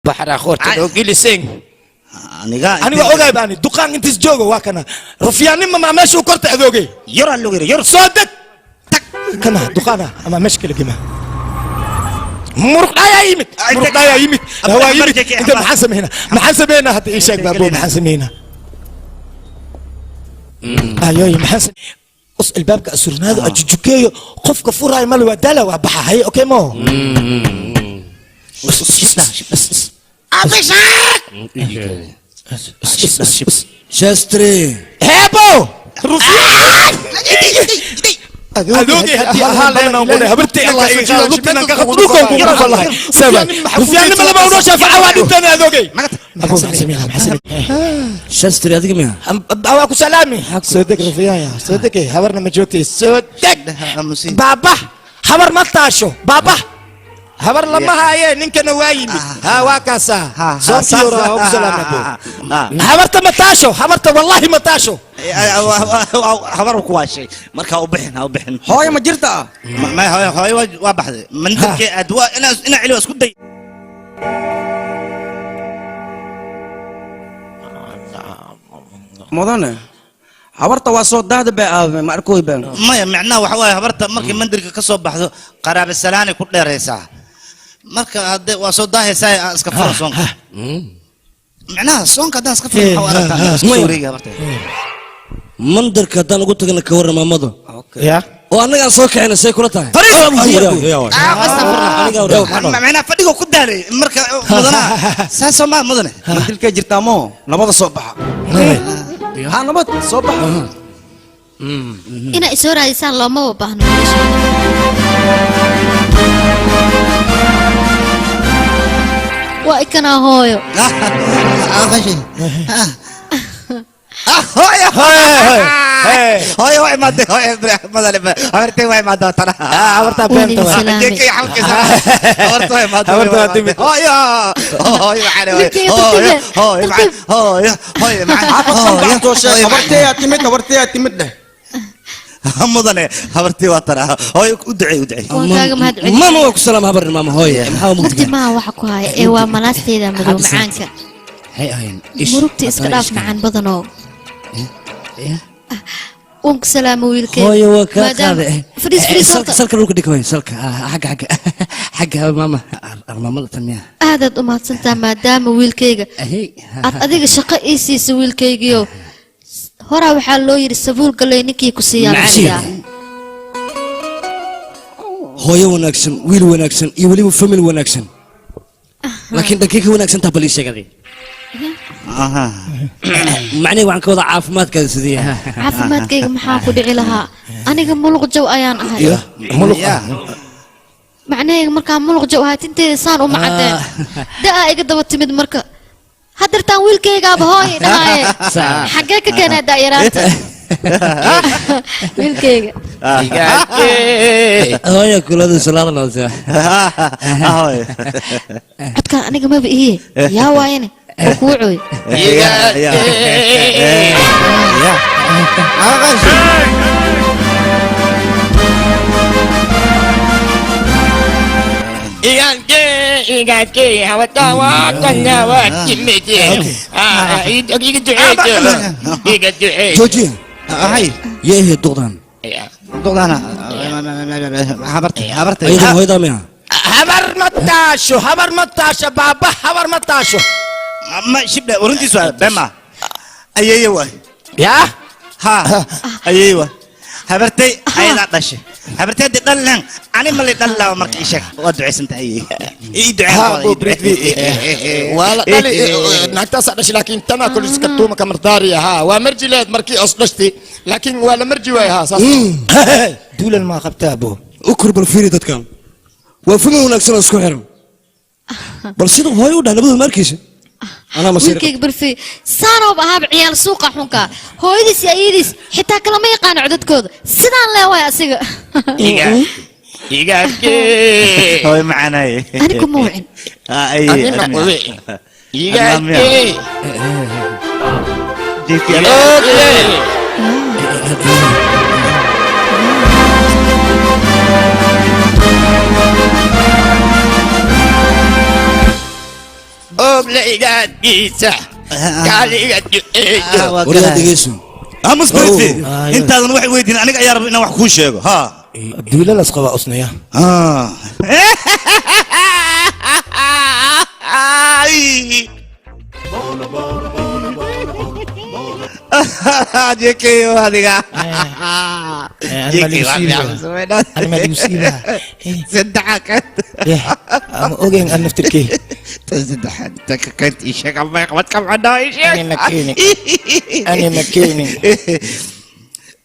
Baxraa qoorta loo geliseen. Aniga aniga ogaay baani duqaan intiis joogo waa kana rufyaanima maa meesha u korta adoogay yoraa loo yiri yor soo deg tag kana duqaana ama meesha kala gema muruq dhaayaa yimid, muruq dhaayaa yimid, waa yimid. Inta maxaan sameynaa, maxaan sameynaa hadda? Ii sheeg baabo, maxaan sameynaa? Ayoy, maxaan us albaabka asurnaado ajujukeeyo qofka furaayo male waa daala waa baxa. Haye, okay mo. Shastri. Heebo rufyaan adoogay haddii ahaan lahayn aan qudhay habartay Allah iga qaado lugtan ka qabto dhulka ku qufan lahay sabab rufyaannima lama unoo shaafaca waa dhinteen adoogay. Abu, maxaa sameynaa, maxaa sameynaa? Shastri, adiga miya? Waa ku salaami. Soo deg rufyaan, soo deg. Habarna ma joogtay? Soo deg baaba, habar ma taasho baaba, habar lama haaye. Ninkana waa yimid ha, waa kaasaa soonkii hore. Waa ku salaami abu. Habarta ma taasho, habarta wallahi ma taasho. Habar ku waashay marka u bixin, ha u bixin. Hooyo ma jirtaa? Ma hooyo, hooyo waa baxday mandarkee aad waa inaa inaa celi waa isku day. Mudane, habarta waa soo daahda bay aabe ma arkooy baan. Maya, micnaha waxa waaye habarta markay mandirka ka soo baxdo qaraabo salaanay ku dheeraysaa. Marka hadde waa soo daahaysaa aan iska furo soonka. Micnaha soonka haddaan iska furo waxaa u aragtaa iska soo wareegi habarta. Mandarka haddaan ugu tagna ka warran maamadu ya oo annagaan soo kicina, say kula tahay? Micnaha fadhiga ku daalay marka mudanaha saasoo maa mudane. Mandilkay jirtaa moo nabada soo baxa, ha nabad soo baxa. Inaa isoo raadisaan loomaba baahno meesha. Waa ikanaa hooyo. Hooyo, hooyo waa imaaday, hooyo madale habartay waa imaadaa tana. Habartaa beenta waa. Jeekay xalkiisa habarta waa imaaday. Habarta waa timid. Hooyo, hooyo macaan, hooyo, hooyo, hooyo macaan, hooyo, hooyo macaan, hooyo. Habarteeyaa timid, habarteeyaa timid dheh. Mudane, habartii waa tana. Hooyo, u ducey, u ducey. Waan kaaga mahad celin. Mama, waa ku salaam habarin maama. Hooye, maxaa mugdi mugdiga maaha waxa ku haya ee waa malaasteyda madow macaanka. Maxay ahayn ish? Murugta iska haddana dhaaf ishka. Macaan badanoo waan ku salaamo wiilkeyga. Hooyo, waa kaa Maadaama- qaaday. Fadhiis, fadhiis horta. Salka dhulka dhig hooyo, salka. Xagga, xagga, xagga maama. Armaamada tan miya? Aadaad u mahadsantaha maadaama wiilkayga aad adiga shaqo ii siisa. Wiilkaygiyo horaa waxaa loo yidhi sabuul galay ninkii ku siiyaa la siiyaa. Hooyo wanaagsan, wiil wanaagsan iyo weliba family wanaagsan, laakiin dhankee ka wanaagsan taha? Bal ii sheeg adi. Macnihi waxaan ka wada caafimaadkaada sidee yahay? Caafimaadkayga maxaa ku dhici lahaa? Aniga muluq jaw ayaan ahay. Muluq. Macnahayga markaa muluq jaw ahaa tinteeda saan uma caddeen, da'aa iga daba timid. Marka haddeertaan wiilkaygaaba hooy dhahaaye, xaggee ka keenaa da'yaraanta wiilkayga? Hooyo, kulada salaada noose. Codkaan aniga maba ihiye, yaa waayane oo kuu cooy. Igake, hawata waa kana waa timid. Iga duceeyo, iga duceeyo. Joojiya. Hay. Yeehe duqdan. Duqdana habarta, habarta. Ayadan hooyadaa miya? Habar ma taasho, habar ma taasho baaba, habar ma taasho. Ma shibdhe runtiis waa bema ayeeye waay. Yaa. Ha, ayeeye waay. Habartay ayadaa dhashay. Habartay haddii dhalin lahayn ani ma lay dhalin lahaa. Marka ii sheeg, waa ducaysan tahay ayeeye, ii ducee. Waa la dhali, naagtaasaa dhashay, laakiin tanaa kolis kartuuma kamardaariya. Ha, waa marji leed markii os dhashtay, laakiin waa la marji waay. Ha, saas duulan maa qabtaa bo. U kor bal fiiri dadkan, waa family wanaagsan oo isku xiran. Bal sida hooyo u dhah labadooda ma arkaysa anaa masiir. Wiilkayga barfi saanooba ahaaba ciyaal suuqa xunka, hooyadiis iyo ayadiis xitaa kalama yaqaano codadkooda. Sidaan lee waay asiga. Igake. Hooyo macaanaye. Anigu ma wicin. Anina kuwi. Igake. Ooblaygaadkiisa kaaliga duceeyo. Waryaa, dhegeyso. Aamus Brifi, intaadan wax weydiin aniga ayaa raba inaan wax kuu sheego ha. Duulalas qaba usnaya. Jekeyo adiga. Ama ogeyn an naftirkey. Saddexaad inta ka keent ii sheeg ama qabad ka macnaa ii sheeg. Ani ma keenin, ani ma keenin.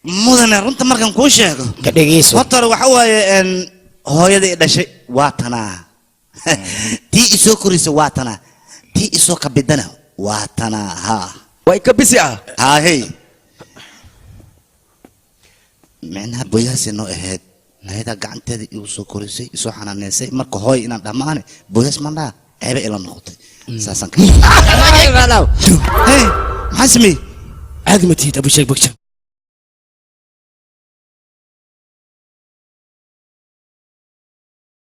Mudane, runta markaan kuu sheego, ka dhegeyso. Horta hore waxa waaye hooyadii i dhashay waa tanaa, tii isoo koraysa waa tanaa, tii isoo kabidana waa tanaa ha. Way ka bisi ah. Haa hey, micnaha boyahaasay noo ahayd, ayadaa gacanteeda igu soo korisay, isoo xanaaneysay. Marka hooy inaan dhammaane boyaas mandhaa ceebe ila noqotay, saasaan ka. Hey, maxaa sameeyey? Caadi ma tihid, Abusheeg Bagjan.